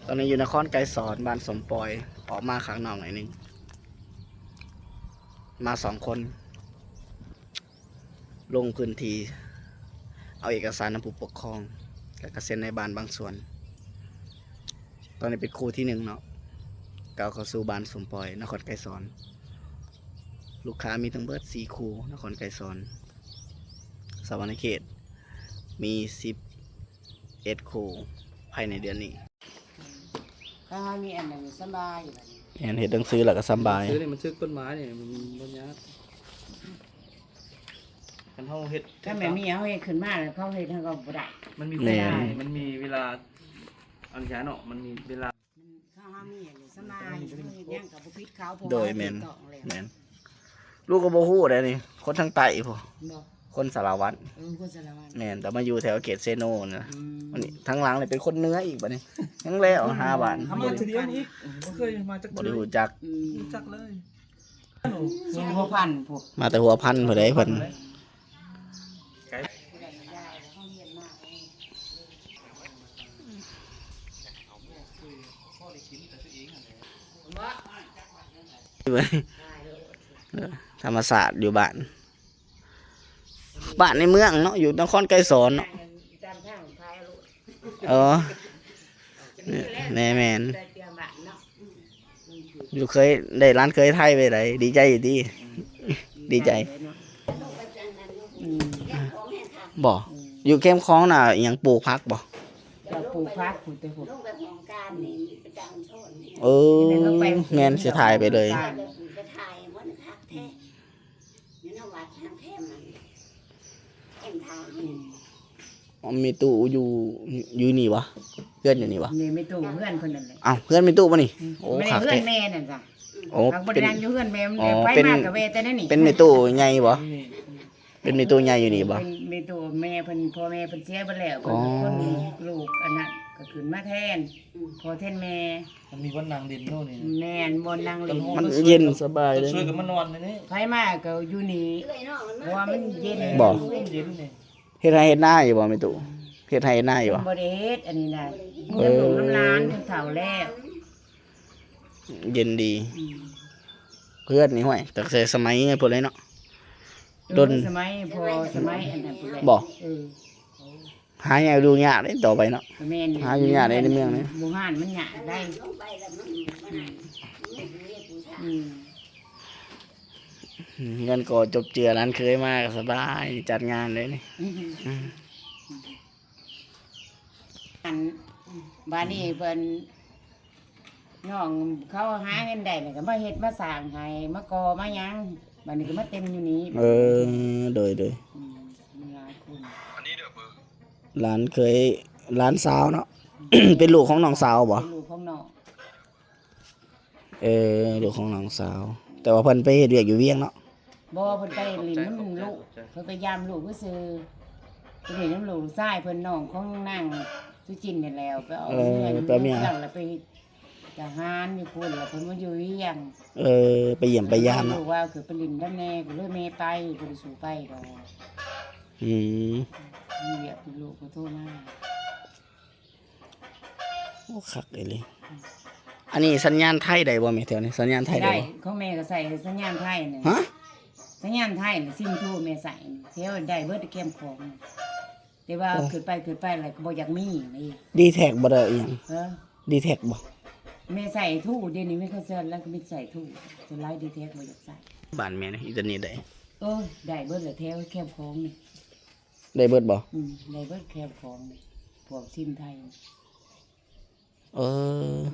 ຕອນນີ້ຢູ່ນະຄອນໄກສອນ ບ້ານສົມປອຍ ອອກມາຂ້າງນອກໜ້ອຍໜຶ່ງ ມາສອງຄົນ ລົງພື້ນທີ່ເອົາເອກະສານນຳຜູ້ປົກຄອງ ແລ້ວກະເຊັນໃນບ້ານບາງສ່ວນ. ຕອນນີ້ເປັນຄູ່ທີໜຶ່ງເນາະ ກ້າວເຂົ້າສູ່ບ້ານສົມປອຍ ນະຄອນໄກສອນ. ລູກຄ້າມີທັງເບິດສີ່ຄູ່ ນະຄອນໄກສອນ ສະຫວັນນະເຂດ ມີສິບເອັດຄູ່ ພາຍໃນເດືອນນີ້. ຖ້າເຮົາມີອັນນັ້ນສະບາຍບັດນີ້ ແມ່ນ ເຮັດໜັງສືແລ້ວກໍສະບາຍ. ໜັງສືນີ້ມັນຖືກກົດໝາຍນີ້ ມັນບໍ່ຍາກ. ຄັນເຮົາເຮັດ ຖ້າແມ່ນມີເຮົາເຮັດຂຶ້ນມາແລ້ວ ເຂົາເຮັດເຮົາກໍບໍ່ໄດ້. ມັນມີ ແມ່ນ ກົດໝາຍ ມັນມີເວລາ ອັນນີ້ເນາະ ມັນມີເວລາ. ຖ້າເຮົາມີອັນນີ້ສະບາຍ ເຮົາເຮັດຫຍັງກໍບໍ່ຜິດເຂົາ ເພາະວ່າ ໂດຍ ເຮົາຖືກຕ້ອງແລ້ວ. ແມ່ນ ລູກກໍບໍ່ຮູ້ເດ້ນີ້ ຄົນທາງໃຕ້ພຸ້ນ. ບໍ່ ຄົນສາລະວັນ. ເອີ ຄົນສາລະວັນ. ແມ່ນ ແຕ່ມາຢູ່ແຖວເຂດເຊໂນນີ້ນະ. ອືມ ອັນນີ້ທາງຫຼັງນີ້ເປັນຄົນເໜືອອີກບັດນີ້ ຍັງແລ້ວຫາບ້ານ. ເຮົາມາທີດຽວນີ້ອີກ ບໍ່ເຄີຍມາຈັກເທື່ອ ບໍ່ໄດ້ຮູ້ຈັກ. ອືມ ຮູ້ຈັກເລີຍ. ເປັນຫົວພັນພຸ້ນ ມາແຕ່ຫົວພັນພຸ້ນເດ້ເພິ່ນ. ທຳມະຊາດຢູ່ບ້ານ ບ້ານໃນເມືອງເນາະ ຢູ່ນະຄອນໄກສອນເນາະ. ເອີ ແມ່ນໆ ຢູ່ເຄີຍໄດ້ຫຼານເຂີຍໄທໄປໃດ ດີໃຈຢູ່ຕິ? ດີໃຈ. ອືມ ບໍ່ ຢູ່ແຄມຂອງນະ ອີ່ຫຍັງ ປູກຜັກບໍ່? ເຈົ້າປູກຜັກພຸ້ນແຕ່ພຸ້ນ. ເອີ ແມ່ນ ຊິຖ່າຍໄປເລີຍ. ຢູ່ນຳວັດທາງແຄມນັ້ນ ແຄມທາງ. ອືມ ອໍ ແມ່ຕູ້ຢູ່ ຢູ່ນີ້ບໍ່? ເຮືອນຢູ່ນີ້ບໍ່? ນີ້ແມ່ຕູ້ ເຮືອນເພິ່ນນັ້ນແຫຼະ. ອ້າວ ເຮືອນແມ່ຕູ້ບໍ່ນີ້? ອືມ ໂອ້ ຄັກແທ້. ເຮືອນແມ່ນັ້ນຈ້ະ. ໂອ້ ເພິ່ນບໍ່ໄດ້ນັ່ງຢູ່ເຮືອນແມ່ ມັນໄປມາກໍແວ່ແຕ່ໃນນີ້. ເປັນແມ່ຕູ້ໃຫຍ່ບໍ່? ເປັນແມ່ຕູ້ໃຫຍ່ຢູ່ນີ້ບໍ່? ເປັນແມ່ຕູ້ແມ່ເພິ່ນ ພໍ່ແມ່ເພິ່ນເສຍໄປແລ້ວ. ອໍ ເພິ່ນຄົນລູກອັນນັ້ນກໍຂຶ້ນມາແທນ ພໍ່ແທນແມ່. ມັນມີບ່ອນນັ່ງຫຼິ້ນຢູ່ນີ້. ແມ່ນ ບ່ອນນັ່ງຫຼິ້ນ ມັນເຢັນສະບາຍເດ້. ຊວຍກັນມານອນໃນນີ້ ໃຜມາກໍຢູ່ນີ້ ເອື້ອຍນ້ອງມັນ ເພາະວ່າມັນເຢັນ. ບໍ່ ເຢັນນີ້. ເຮັດໄຮ່ເຮັດນາຢູ່ບໍ່ແມ່ຕູ້? ເຮັດໄຮ່ເຮັດນາຢູ່ບໍ່? ບໍ່ໄດ້ເຮັດ ອັນນີ້ນະ. ເອີ ນຳລູກນຳຫຼານ ເຖົ້າແລ້ວ ເຢັນດີ. ອືມ ເຮືອນນີ້ ຫ້ວຍ ຕັ້ງແຕ່ສະໄໝພຸ້ນເລີຍເນາະ. ເອີ ດົນ ສະໄໝພໍ່ ສະໄໝອັນນັ້ນພຸ້ນແຫຼະ. ບໍ່ ເອີ ຫາຢູ່ຍາກເດ້ຕໍ່ໄປເນາະ. ແມ່ນ ຫາຢູ່ຍາກເດ້ໃນເມືອງນີ້ ບູຮານມັນຍາກໄດ໋. ອືມ ອືມ ເຮືອນກໍຈົບເຈືອ ຫຼານເຂີຍມາກໍສະບາຍ ຈັດງານເລີຍນີ້. ອືມ ອືມ ອັນ ບາດນີ້ເພິ່ນ ນ້ອງເຂົາຫາເງິນໄດ້ນີ້ກໍມາເຮັດມາສ້າງໃຫ້ ມາກໍ່ມາຫຍັງ ບາດນີ້ກໍມາເຕັມຢູ່ນີ້. ເອີ ໂດຍ ໂດຍ. ອືມ ມີຫຼາຍຄົນ ຫຼານເຂີຍ ຫຼານສາວເນາະ. ເປັນລູກຂອງນ້ອງສາວບໍ່? ເປັນລູກຂອງນ້ອງ. ເອີ ລູກຂອງນ້ອງສາວ ແຕ່ວ່າເພິ່ນໄປເຮັດວຽກຢູ່ວຽງເນາະ. ບໍ່ ເພິ່ນໄປຫຼິ້ນນຳລູກ ເພິ່ນໄປຢາມລູກຊື່ໆ ໄປຫຼິ້ນນຳລູກຊາຍເພິ່ນ ນ້ອງຂອງນາງສຸຈິນນີ້ແຫຼະ. ໄປເອົາ ເອີ ເຮືອນ ໄປເອົາເມຍ ແລ້ວໄປເຮັດທະຫານຢູ່ພຸ້ນ ແລ້ວເພິ່ນມາຢູ່ວຽງ. ເອີ ໄປຢ້ຽມໄປຢາມເນາະ. ລູກວ່າຄືໄປຫຼິ້ນນຳແດ່ ກໍເລີຍແມ່ໄປ ບໍ່ໄດ້ສູ່ໄປດອກ. ອືມ ມີວຽກ ລູກກໍໂທມາ. ໂອ້ ຄັກອີ່ຫຼີ. ອັນນີ້ສັນຍານໄທໄດ້ບໍ່ແມ່ ແຖວນີ້ ສັນຍານໄທໄດ້ບໍ່? ຂອງແມ່ກໍໃຊ້ສັນຍານໄທນີ້. ຮະ? ສັນຍານໄທນີ້ ຊິມໂທແມ່ໃຊ້ ແຖວໄດ້ເບິດແຄມຂອງ. ແຕ່ວ່າ ໂອ້ ຂຶ້ນໄປ ຂຶ້ນໄປແລ້ວກໍບໍ່ຢາກມີນີ້. ດີແທັກບໍ່ໄດ້ອີ່ຫຍັງ? ເອີ ດີແທັກບໍ່? ແມ່ໃຊ້ໂທ ດຽວນີ້ແມ່ກໍເຊີນແລ້ວ ກໍມີແຕ່ໃຊ້ໂທ ສ່ວນຫຼາຍດີແທັກບໍ່ຢາກໃຊ້. ບ້ານແມ່ນີ້ ອິນເຕີເນັດໄດ້? ໂອ້ຍ ໄດ້ເບິດແຫຼະ ແຖວແຄມຂອງນີ້. ໄດ້ເບິດບໍ່? ອືມ ໄດ້ເບິດແຄມຂອງນີ້ ພວກຊິມໄທ. ເອີ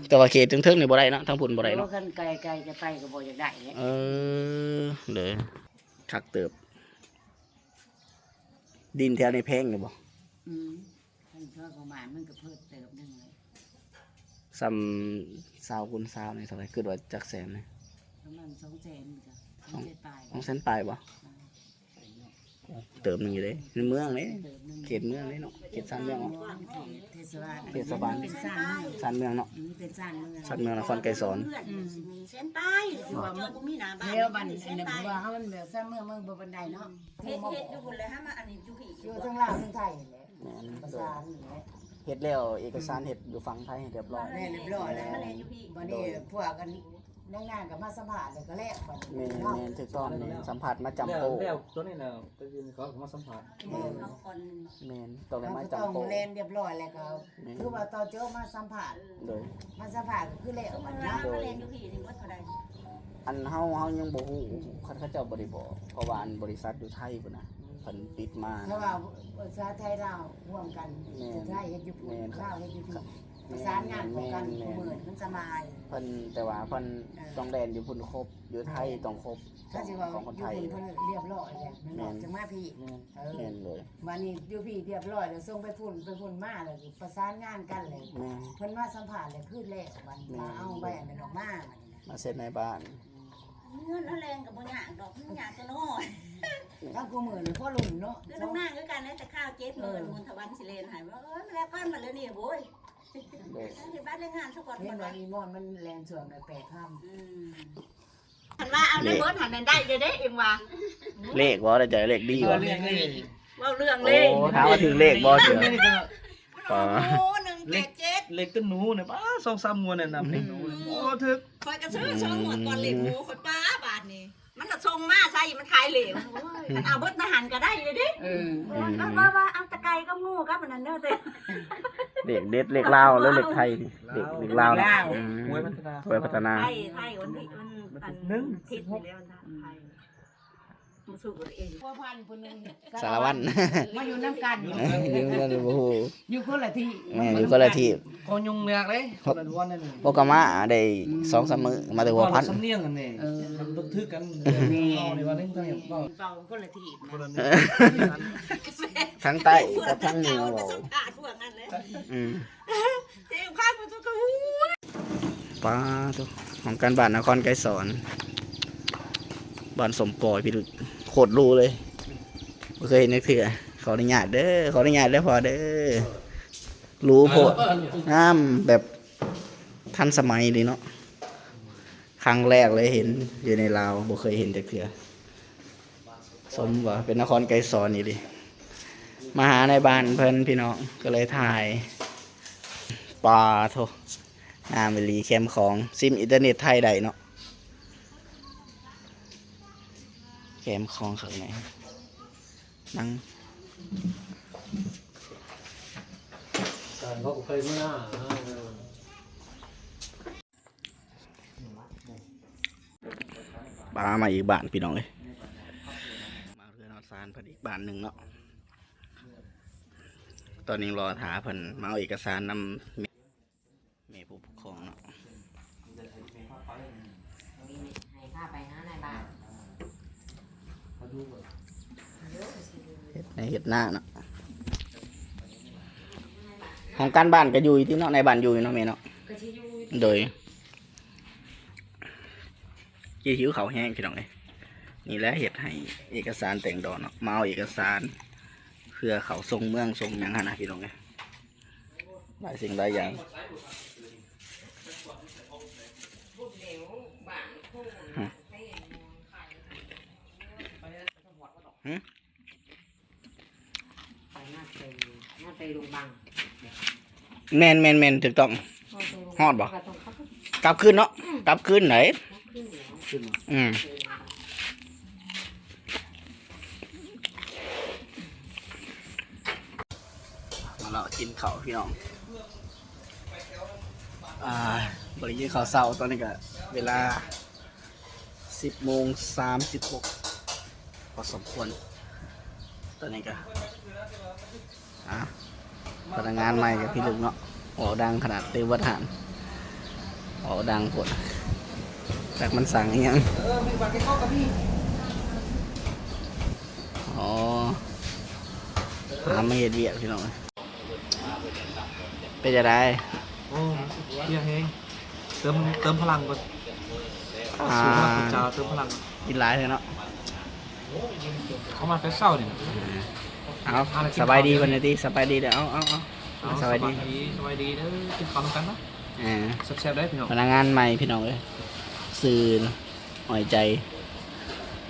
ແຕ່ວ່າເຂດເທິງໆນີ້ບໍ່ໄດ້ເນາະ ທາງພຸ້ນບໍ່ໄດ້ເນາະ. ໂອ້ ຄັນໄກໆຈະໄປກໍບໍ່ຢາກໄດ້ແຫຼະ. ເອີ ເດີ ຄັກເຕີບ. ດິນແຖວນີ້ແພງຢູ່ບໍ່? ອືມ ຄັນເທົ່າປະມານມັນກໍເພີ່ມເຕີບໜຶ່ງແຫຼະ. ສ່ຳຊາວຄູນຊາວນີ້ເທົ່າໃດ? ຄິດວ່າຈັກແສນນະ? ປະມານສອງແສນນີ້ກະ ສອງແສນປາຍ. ສອງແສນປາຍບໍ່? ອືມ. ເຕີບໜຶ່ງຢູ່ເດ້ ໃນເມືອງເດ້ ເຂດເມືອງເດ້ເນາະ ເຂດຊານເມືອງເນາະ ເທດສະບານ ເທດສະບານ ເປັນຊານເມືອງ ຊານເມືອງເນາະ ອືມ ເປັນຊານເມືອງ ຊານເມືອງນະຄອນໄກສອນ. ອືມ ແສນປາຍ ຄືວ່າມັນບໍ່ມີໜ້າບ້ານ ແຖວບ້ານນີ້ ແສນປາຍ ວ່າເຮົາມັນແບບຊານເມືອງ ມັນບໍ່ປານໃດເນາະ ເຮັດ ເຮັດຢູ່ພຸ້ນແຫຼະ ຫາມາອັນນີ້ຢູ່ພີ້ ຢູ່ທາງລາວທາງໄທນີ້ແຫຼະ ແມ່ນ ປະສານນີ້ແຫຼະ. ເຮັດແລ້ວ ເອກະສານເຮັດຢູ່ຝັ່ງໄທໃຫ້ຮຽບຮ້ອຍ ແມ່ນຮຽບຮ້ອຍແລ້ວ. ບັດນີ້ພວກອັນນາງໆກໍມາສຳພາດ ແລ້ວກໍແລ້ວບັດນີ້. ແມ່ນ ແມ່ນ ຖືກຕ້ອງ. ແມ່ນ ສຳພາດມາຈຳໂປະ ແລ້ວ ຕົວນີ້ນະ ກໍຄືເຂົາມາສຳພາດ. ແມ່ນ ເຂົາກ່ອນ. ແມ່ນ ຕ້ອງໄດ້ມາຈຳໂປະ ແລ່ນຮຽບຮ້ອຍແລ້ວກໍ ແມ່ນ ຄືວ່າຕອນເຈົ້າມາສຳພາດ. ໂດຍ ມາສຳພາດກໍຄືແລ້ວບັດນີ້. ໂດຍ ມາແລ່ນຢູ່ພີ້ນີ້ໝົດເທົ່າໃດ? ອັນເຮົາ ເຮົາຍັງບໍ່ຮູ້ ຄັນເຂົາເຈົ້າບໍ່ໄດ້ບອກ ເພາະວ່າອັນບໍລິສັດຢູ່ໄທພຸ້ນນະ ເພິ່ນປິດມາ. ເພາະວ່າບໍລິສັດໄທລາວຮ່ວມກັນ. ແມ່ນ ຢູ່ໄທເຮັດຢູ່ພຸ້ນ ແມ່ນ ລາວເຮັດຢູ່ພີ້ ປະສານງານເຂົ້າກັນ. ແມ່ນ ແມ່ນ ເພິ່ນ ມັນສະບາຍ ເພິ່ນ ແຕ່ວ່າເພິ່ນ ເອີ ຕ້ອງແລ່ນຢູ່ພຸ້ນຄົບ ຢູ່ໄທຕ້ອງຄົບ ຂອງຄົນໄທ. ເຂົາຊິເວົ້າຢູ່ພຸ້ນເພິ່ນຮຽບຮ້ອຍແລ້ວ ແມ່ນບໍ່? ຈັ່ງມາພີ້. ແມ່ນ ເອີ ແມ່ນເລີຍ. ບັດນີ້ຢູ່ພີ້ຮຽບຮ້ອຍແລ້ວ ສົ່ງໄປພຸ້ນ ໄປພຸ້ນມາແລ້ວ ປະສານງານກັນແລ້ວ. ແມ່ນ ເພິ່ນມາສຳພາດແລ້ວຄືແລ້ວ. ບັດນີ້ ແມ່ນ ເອົາໃບອັນນັ້ນອອກມາ ມາເຊັນໃນບ້ານ. ເງິນເຮົາແລ່ນກໍບໍ່ຍາກດອກ ມັນຍາກແຕ່ນ້ອຍ. ທັງຄູ່ມື້ນີ້ພໍລຸ້ນເນາະ ຄືນ້ອງນາງຄືກັນ ແຕ່ຄາວເຈັດໝື່ນ ເອີ ບຸນທະວັນຊິແລ່ນໃຫ້ ວ່າ ເອີ ມາແລ້ວກ່ອນ ມາແລ້ວນີ້ ໂອ້ຍ ເດ້ ເຮັດບັດແລງງານຊະກ່ອນ. ເຫັນວ່າອີ່ມອນມັນແລ່ນຊ່ວງລະແປດພັນ. ອືມ ຄັນວ່າເອົາໃນເບິດຫັ້ນນັ້ນໄດ້ເດ້ ເອັງວ່າ. ເລກບໍ່ ໄດ້ໃຈເລກດີບໍ່? ເວົ້າເລື່ອງເລກ ເວົ້າເລື່ອງເລກ. ໂອ້ ຖາມວ່າຖືກເລກບໍ່? ຖືກ. ມັນອອກ ໂອ້ ໜຶ່ງແປດເຈັດ ເລກຕົ້ນໜູນີ້ ປ້າ ສອງສາມງວດແລ້ວນຳເລກໜູ. ໂອ້ ຖືກ. ຂ້ອຍກໍຊື້ສອງງວດກ່ອນເລກໜູ ຂ້ອຍປ້າບາດນີ້ ມັນລະສົ່ງມາໃສ່ ມັນຂາຍເລກ. ໂອ້ຍ ຄັນເອົາເບິດໃນຫັ້ນກໍໄດ້ຢູ່ເດ້. ເອີ ວ່າ ວ່າ ວ່າເອົາແຕ່ໄກ່ກັບງູກັບອັນນັ້ນເດີ. ເລກເດັດ ເລກລາວ ຫຼືເລກໄທ? ເລກ ເລກລາວ. ເລກລາວ. ອືມ ຫວຍພັດທະນາ ຫວຍພັດທະນາ. ໄທ ໄທ ວັນທີ ວັນ ອັນ ວັນທີໜຶ່ງ ທິດແລ້ວນະ ໄທ ສາລະວັນ ມາຢູ່ນຳກັນ ຢູ່ນຳກັນ. ໂອ້ໂຫ ຢູ່ຄົນລະທີ່. ແມ່ນ ຢູ່ຄົນລະທີ່. ກໍຫຍຸ້ງຍາກເດ້ ຄົນລະວັນນັ້ນ. ໂອກາມະໄດ້ ອືມ ສອງສາມມື້ ມາແຕ່ຫົວພັນ. ສຳນຽງອັນນີ້ ເອີ ມັນບໍ່ຖືກກັນ. ແມ່ນ ເວົ້ານີ້ວ່າໜຶ່ງ ທາງນີ້ເວົ້າ ເວົ້າຄົນລະທີ່ ຄົນລະ ເອີ ທາງໃຕ້ກັບທາງເໜືອເວົ້າ. ອືມ ເຈັບຄັກ ປາໂທ້ ຫ້ອງການບ້ານນະຄອນໄກສອນ ບ້ານສົມປອຍ ພີ່ ໂຄດຫຼູເລີຍ ບໍ່ເຄີຍເຫັນຈັກເທື່ອ. ຂໍອະນຸຍາດເດີ ຂໍອະນຸຍາດເດີພໍ່ເດີ. ຫຼູໂພດ ງາມແບບທັນສະໄໝດີເນາະ. ຄັ້ງແລກເລີຍເຫັນຢູ່ໃນລາວ ບໍ່ເຄີຍເຫັນຈັກເທື່ອ. ສົມວ່າເປັນນະຄອນໄກສອນອີ່ຫຼີ. ມາຫານາຍບ້ານເພິ່ນພີ່ນ້ອງ ກໍເລີຍຖ່າຍ. ປາໂທ້ ງາມອີ່ຫຼີ ແຄມຂອງ. ຊິມອິນເຕີເນັດໄທໄດ້ເນາະ ແຄມຂອງຂ້າງໃນ. ນັ່ງ ເຂົາກໍເຄີຍມາ. ປາ ມາອີກບ້ານພີ່ນ້ອງເອີຍ ມາເຮືອນຮອດຊານເພິ່ນອີກບ້ານໜຶ່ງເນາະ. ຕອນນີ້ລໍຖ້າເພິ່ນມາເອົາເອກະສານນຳແມ່ຜູ້ປົກຄອງເນາະ. ໃຫ້ພາໄປຫານາຍບ້ານ ເຮັດໄຮ່ເຮັດນາເນາະ. ຫ້ອງການບ້ານກໍຢູ່ຕິເນາະ ນາຍບ້ານຢູ່ເນາະແມ່ເນາະ. ໂດຍ ຈີຫິວເຂົ້າແຮງພີ່ນ້ອງເອີຍ. ນີ້ແຫຼະເຮັດໃຫ້ເອກະສານແຕ່ງດອນເນາະ ມາເອົາເອກະສານເພື່ອເຂົ້າສົ່ງເມືອງສົ່ງຫຍັງຫັ້ນນະພີ່ນ້ອງເອີຍ. ຫຼາຍສິ່ງຫຼາຍຢ່າງ. ຫື? ໄປນາໄຊ ນາໄຊລົງບັງ. ແມ່ນໆໆ ຖືກຕ້ອງ. ຮອດບໍ່? ກັບຄືນເນາະ ກັບຄືນໃດ. ຂຶ້ນມາ ອືມ ມາເລາະກິນເຂົ້າພີ່ນ້ອງ. ອ່າ ບໍ່ໄດ້ກິນເຂົ້າເຊົ້າ ຕອນນີ້ກະເວລາສິບໂມງສາມສິບຫົກ ພໍສົມຄວນ. ຕອນນີ້ກະ ອ່າ ພະນັກງານໃໝ່ກະພິລຶກເນາະ ເວົ້າດັງຂະໜາດ ເຕັມວັດຫັ້ນ ເວົ້າດັງໂພດ ຈັກມັນສັ່ງອີ່ຫຍັງ. ອໍ ຫາມາເຮັດວຽກພີ່ນ້ອງ. ເປັນຈັ່ງໃດ? ໂອ້ ເພຍແຮງ ເຕີມ ເຕີມພະລັງກ່ອນ. ອ່າ ເຕີມພະລັງ ກິນຫຼາຍແທ້ເນາະ. ເຂົ້າມາແຕ່ເຊົ້ານີ້ນະ. ເອົາ ສະບາຍດີເພິ່ນແດ່ຕິ ສະບາຍດີເດີ. ເອົາ ເອົາ ເອົາ ສະບາຍດີ ສະບາຍດີເດີ. ກິນເຂົ້ານຳກັນເນາະ. ເອີ ແຊບໆເດີພີ່ນ້ອງ. ພະນັກງານໃໝ່ພີ່ນ້ອງເອີຍ ຊື່ອ້ອຍໃຈ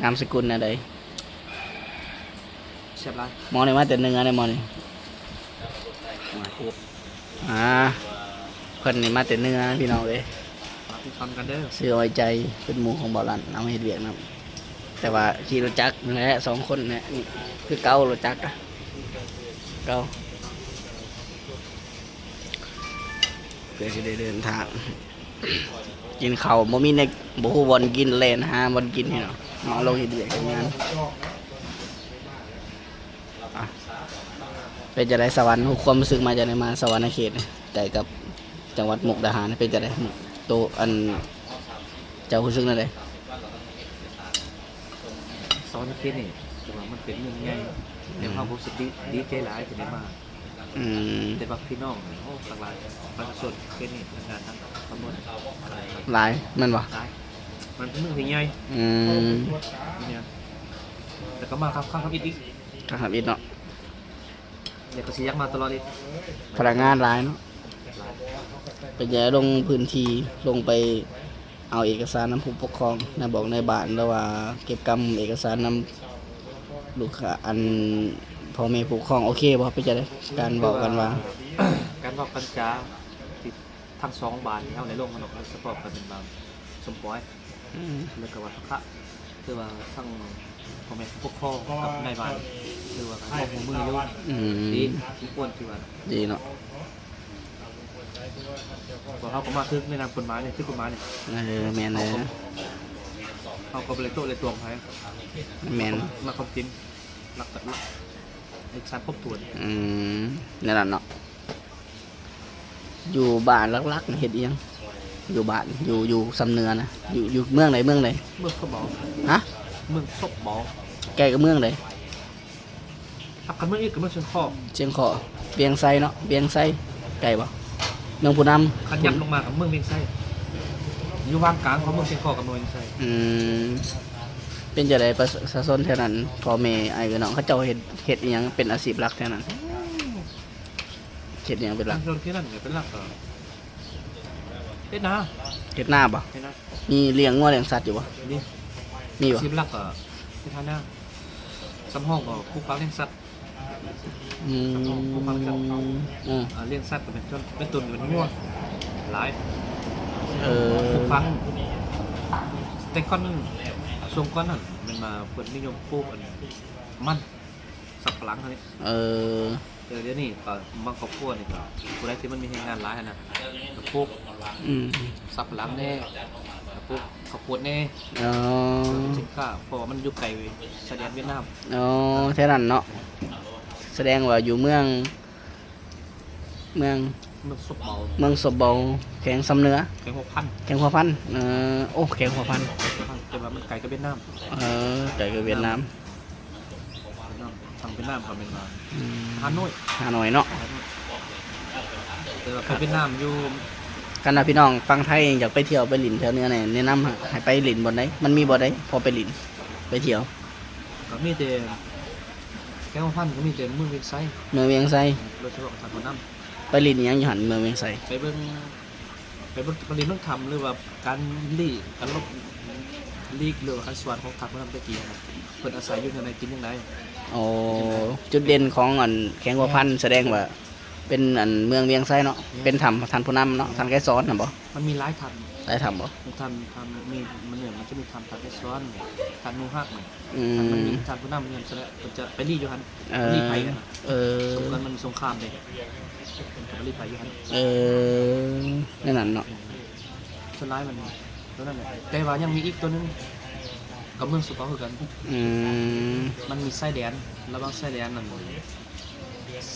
ນາມສະກຸນແນວໃດ? ແຊບຫຼາຍ. ໝໍນີ້ມາແຕ່ເໜືອເດ້ ໝໍນີ້. ໂອ້ ອ່າ ເພິ່ນນີ້ມາແຕ່ເໜືອພີ່ນ້ອງເອີຍ ມາຄືກັນເດີ ຊື່ອ້ອຍໃຈ ເປັນໝູ່ຂອງບ່າວລັນ ເອົາມາເຮັດວຽກນຳ ແຕ່ວ່າຂີ່ລົດຈັກນີ້ແຫຼະ ສອງຄົນນີ້ ຄືເກົ່າ ລົດຈັກກະເກົ່າ ເພື່ອຊິໄດ້ເດີນທາງ ກິນເຂົ້າ ບໍ່ມີແນວ ບໍ່ຮູ້ບ່ອນກິນ ແລ່ນຫາບ່ອນກິນພີ່ນ້ອງ ມາລົງເຮັດວຽກເຮັດງານ. ອ່ະ ເປັນຈັ່ງໃດສະຫວັນ ຮູ້ຄວາມຮູ້ສຶກມາຈັ່ງໃດ ມາສະຫວັນນະເຂດນີ້ ໃກ້ກັບຈັງຫວັດມຸກດາຫານ ເປັນຈັ່ງໃດ ໂຕ ອັນ ເຈົ້າຮູ້ສຶກແນວໃດ? ສະຫວັນນະເຂດນີ້ ຖືວ່າມັນເປັນເມືອງໃຫຍ່ ແຕ່ເຮົາ ອືມ ຮູ້ສຶກດີ ດີໃຈຫຼາຍທີ່ໄດ້ມາ ອືມ ແຕ່ວ່າພີ່ນ້ອງ ໂອ້ ຄັກຫຼາຍ ປະຊາຊົນເຂດນີ້ ພະນັກງານທາງຕຳຫຼວດ ຫຼາຍແມ່ນບໍ່? ຫຼາຍ ມັນເປັນເມືອງທີ່ໃຫຍ່ ອືມ ແລ້ວກໍມາຄັ້ງທຳອິດອີກ ຄັ້ງທຳອິດເນາະ ແລ້ວກໍຊິຢາກມາຕະຫຼອດອີກ ພະນັກງານຫຼາຍເນາະ ຫຼາຍ ເປັນຈັ່ງໃດ ລົງພື້ນທີ່ ລົງໄປເອົາເອກະສານນຳຜູ້ປົກຄອງ ນາຍບອກນາຍບ້ານ ຫຼືວ່າເກັບກຳເອກະສານນຳລູກຄ້າ ອັນ ພໍ່ແມ່ຜູ້ປົກຄອງ ໂອເຄບໍ່? ເປັນຈັ່ງໃດ ການເວົ້າການວ່າ ການເວົ້າການຈາ ທີ່ທັງສອງບ້ານທີ່ເຮົາໄດ້ລົງເນາະ ໂດຍສະເພາະກໍເປັນບ້ານສົມປອຍ ອືມ ແລ້ວກໍວັດພະ ຖືວ່າທັງພໍ່ແມ່ຜູ້ປົກຄອງກັບນາຍບ້ານ ຖືວ່າໃຫ້ຄວາມຮ່ວມມືຢູ່ ອືມ ດີ ສົມຄວນທີ່ວ່າ ດີເນາະ ເພາະເຮົາກໍມາຖືກໃນນາມກົດໝາຍນີ້ ຖືກກົດໝາຍນີ້ ເອີ ແມ່ນແລ້ວ ເຮົາກໍບໍ່ໄດ້ໂຕະໄດ້ຕວງໃຜ ແມ່ນ ມາຄວາມຈິງ ຫຼັກ ຫຼັກ ເອກະສານຄົບຖ້ວນ ອືມ ແນວນັ້ນເນາະ. ຢູ່ບ້ານຫຼັກໆ ເຮັດອີ່ຫຍັງ? ຢູ່ບ້ານ ຢູ່ ຢູ່ຊຳເໜືອນະ ຢູ່ ຢູ່ເມືອງໃດ ເມືອງໃດ? ເມືອງສົບເບົາ ຮະ? ເມືອງສົບເບົາ ໃກ້ກັບເມືອງໃດ? ຫາກຄັນເມືອງອີກກໍເມືອງຊຽງຄໍ້ ຊຽງຄໍ້ ວຽງໄຊເນາະ ວຽງໄຊ ໃກ້ບໍ່? ເມືອງຜູ້ນຳ ຄັນຫຍັບລົງມາກໍເມືອງວຽງໄຊ ຢູ່ວາງກາງຂອງເມືອງຊຽງຄໍ້ກັບເມືອງວຽງໄຊ ອືມ ເປັນຈັ່ງໃດປະຊາຊົນແຖວນັ້ນ ພໍ່ແມ່ອ້າຍເອື້ອຍນ້ອງ ເຂົາເຈົ້າເຮັດ ເຮັດອີ່ຫຍັງເປັນອາຊີບຫຼັກແຖວນັ້ນ? ເຮັດຫຍັງເປັນຫຼັກ? ຊຸມຊົນທີ່ນັ້ນເປັນຫຼັກກໍເຮັດນາ ເຮັດນາບໍ່? ເຮັດນາ ມີລ້ຽງງົວລ້ຽງສັດຢູ່ບໍ່? ມີ ມີບໍ່? ອາຊີບຫຼັກກໍເຮັດໄຮ່ນາ ສຳຮອງກໍປູກຝັງລ້ຽງສັດ ອືມ ສຳຮອງປູກຝັງລ້ຽງສັດ ເອີ ອ່າ ລ້ຽງສັດກໍເປັນຕົ້ນ ເປັນຕົ້ນເປັນງົວຫຼາຍ ເອີ ປູກຝັງ ແຕ່ກ່ອນ ຊ່ວງກ່ອນນັ້ນແມ່ນວ່າເພິ່ນນິຍົມປູກອັນມັນ ສັບປະຫຼັງຫັ້ນນີ້ ເອີ ແຕ່ດຽວນີ້ກໍບາງຄອບຄົວນີ້ກໍຜູ້ໃດທີ່ມັນມີແຮງງານຫຼາຍຫັ້ນນະ ກໍປູກ ອືມ ສັບປະຫຼັງແດ່ ກໍປູກເຂົ້າໂພດແດ່ ເອີ ເປັນສິນຄ້າ ເພາະວ່າມັນຢູ່ໃກ້ຊາຍແດນຫວຽດນາມ ອໍ ແຖວນັ້ນເນາະ ສະແດງວ່າຢູ່ເມືອງ ເມືອງ ເມືອງສົບເບົາ ເມືອງສົບເບົາ ແຂວງຊຳເໜືອ ແຂວງຫົວພັນ ແຂວງຫົວພັນ ເອີ ໂອ້ ແຂວງຫົວພັນ ແຕ່ວ່າມັນໄກກັບຫວຽດນາມ ເອີ ໄກກັບຫວຽດນາມ ທາງຫວຽດນາມກໍແມ່ນວ່າ ອືມ ຮ່າໂນ້ຍ ຮ່າໂນ້ຍເນາະ ຮ່າໂນ້ຍ ແຕ່ວ່າໄປຫວຽດນາມຢູ່ ຄັນວ່າພີ່ນ້ອງຝັ່ງໄທຢາກໄປທ່ຽວໄປຫຼິ້ນແຖວເໜືອນີ້ ແນະນຳໃຫ້ໄປຫຼິ້ນບ່ອນໃດ? ມັນມີບ່ອນໃດພໍໄປຫຼິ້ນ ໄປທ່ຽວ? ກໍມີແຕ່ ແຂວງຫົວພັນກໍມີແຕ່ເມືອງວຽງໄຊ ເມືອງວຽງໄຊ ໂດຍສະເພາະທາງຜູ້ນຳ ໄປຫຼິ້ນອີ່ຫຍັງຢູ່ຫັ້ນ ເມືອງວຽງໄຊ? ໄປເບິ່ງ ໄປເບິ່ງ ໄປຫຼິ້ນເບິ່ງຖ້ຳ ຫຼືວ່າການລີກ ການລົບລີກ ຫຼືວ່າການສວນຂອງທ່ານຜູ້ນຳແຕ່ກີ້ຫັ້ນນະ ເພິ່ນອາໄສຢູ່ແນວໃດ ກິນຈັ່ງໃດ ໂອ້ ຈຸດເດັ່ນຂອງອັນແຂວງຫົວພັນ ສະແດງວ່າເປັນອັນເມືອງວຽງໄຊເນາະ ແມ່ນ ເປັນຖ້ຳທ່ານຜູ້ນຳເນາະ ແມ່ນ ທ່ານໄກສອນຫັ້ນບໍ່? ມັນມີຫຼາຍຖ້ຳ ຫຼາຍຖ້ຳບໍ່? ຖ້ຳ ຖ້ຳມີ ມັນ ມັນຈະມີຖ້ຳທ່ານໄກສອນ ທ່ານໜູຮັກ ອືມ ທ່ານ ມັນມີທ່ານຜູ້ນຳຢູ່ຫັ້ນ ສ່ວນຫຼາຍເພິ່ນຈະໄປລີ້ຢູ່ຫັ້ນ ເອີ ລີ້ໄພກັນ ເອີ ສົມກັນມັນສົງຄາມເດ້ ເພິ່ນກໍໄປລີ້ໄພຢູ່ຫັ້ນ ເອີ ແນວນັ້ນເນາະ ສ່ວນຫຼາຍມັນຕົວນັ້ນແຫຼະ ແຕ່ວ່າຍັງມີອີກຕົວໜຶ່ງ ກໍເມືອງສົບເບົາຄືກັນ ອືມ ມັນມີຊາຍແດນ ລະຫວ່າງຊາຍແດນນັ້ນ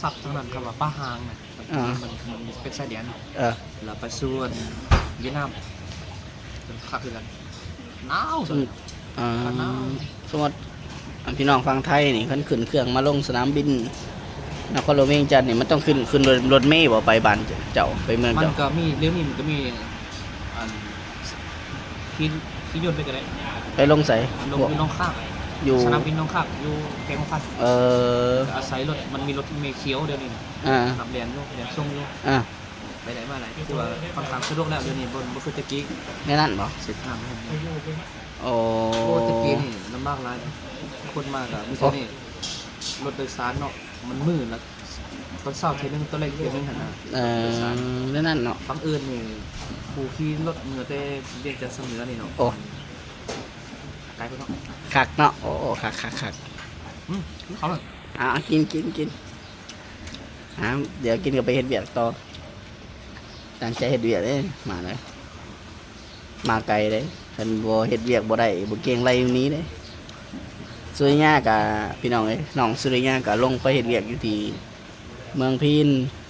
ສັບທາງນັ້ນເຂົາວ່າປ່າຮ້າງນະ ອ່າ ມັນ ມັນເປັນຊາຍແດນ ເອີ ແລ້ວໄປສູ່ອັນຫວຽດນາມ ເປັນຄັກຄືກັນ ໜາວ ສົມມຸດ ອ່າ ໜາວ ສົມມຸດ ອັນ ພີ່ນ້ອງຝັ່ງໄທນີ້ ຄັນຂຶ້ນເຄື່ອງມາລົງສະໜາມບິນນະຄອນຫຼວງວຽງຈັນນີ້ ມັນຕ້ອງຂຶ້ນ ຂຶ້ນລົດ ລົດເມບໍ່ ໄປບ້ານເຈົ້າ ໄປເມືອງເຈົ້າ? ມັນກໍມີ ດຽວນີ້ມັນກໍມີ ອັນ ຂີ່ ຂີ່ຍົນໄປກໍໄດ້ ໄປລົງໃສ? ລົງຢູ່ໜອງຄາກ ຢູ່ສະໜາມບິນໜອງຄາກ ຢູ່ແຂວງຫົວພັນ ເອີ ອາໄສລົດ ມັນມີລົດເມຂຽວດຽວນີ້ ອ່າ ຮັບແລ່ນຢູ່ ແລ່ນສົ່ງຢູ່ ອ່າ ໄປໄດ້ມາໄດ້ ຖືວ່າຂ້ອນຂ້າງສະດວກແລ້ວ ດຽວນີ້ບໍ່ ບໍ່ຄືແຕ່ກີ້ ແນວນັ້ນບໍ່? ເສັ້ນທາງມັນ ໂອ້ ໂອ້ ແຕ່ກີ້ນີ້ລຳບາກຫຼາຍ ຄົນມາກໍມີແຕ່ນີ້ ລົດໂດຍສານເນາະ ມັນມື້ລະ ຕອນເຊົ້າເທື່ອໜຶ່ງ ຕອນແລງເທື່ອໜຶ່ງຫັ້ນນະ. ເອີ ແນວນັ້ນເນາະ. ບັງເອີນນີ້ ຜູ້ຂີ່ລົດເມືອແຕ່ວຽງຈັນສຳເໜືອນີ້ເນາະ. ໂອ້ ໄກພຸ້ນເນາະ. ຄັກເນາະ. ໂອ້ ຄັກໆໆ. ອືມ ເຂົ້າເລີຍ. ອ່າ ກິນ ກິນ ກິນ. ອ່າ ດຽວກິນກໍໄປເຮັດວຽກຕໍ່. ຕັ້ງໃຈເຮັດວຽກເດ້ ມາເລີຍ ມາໄກເດ້. ຄັນບໍ່ເຮັດວຽກບໍ່ໄດ້ ບໍ່ເກັ່ງໄລ່ໜີເດ້. ສຸລິຍາກະ ພີ່ນ້ອງເອີຍ ນ້ອງສຸລິຍາກະລົງໄປເຮັດວຽກຢູ່ທີ່ເມືອງພີນ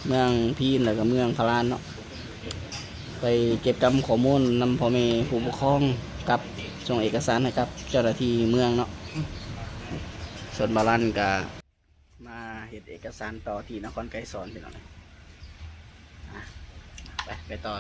ເມືອງພີນ ແລ້ວກະເມືອງພະລານເນາະ. ໄປເກັບກຳຂໍ້ມູນນຳພໍ່ແມ່ຜູ້ປົກຄອງ ກັບສົ່ງເອກະສານໃຫ້ກັບເຈົ້າໜ້າທີ່ເມືອງເນາະ. ສ່ວນບ່າວລັນກະ ມາເຮັດເອກະສານຕໍ່ທີ່ນະຄອນໄກສອນ ພີ່ນ້ອງເອີຍ. ອ່ະ ໄປ ໄປຕໍ່.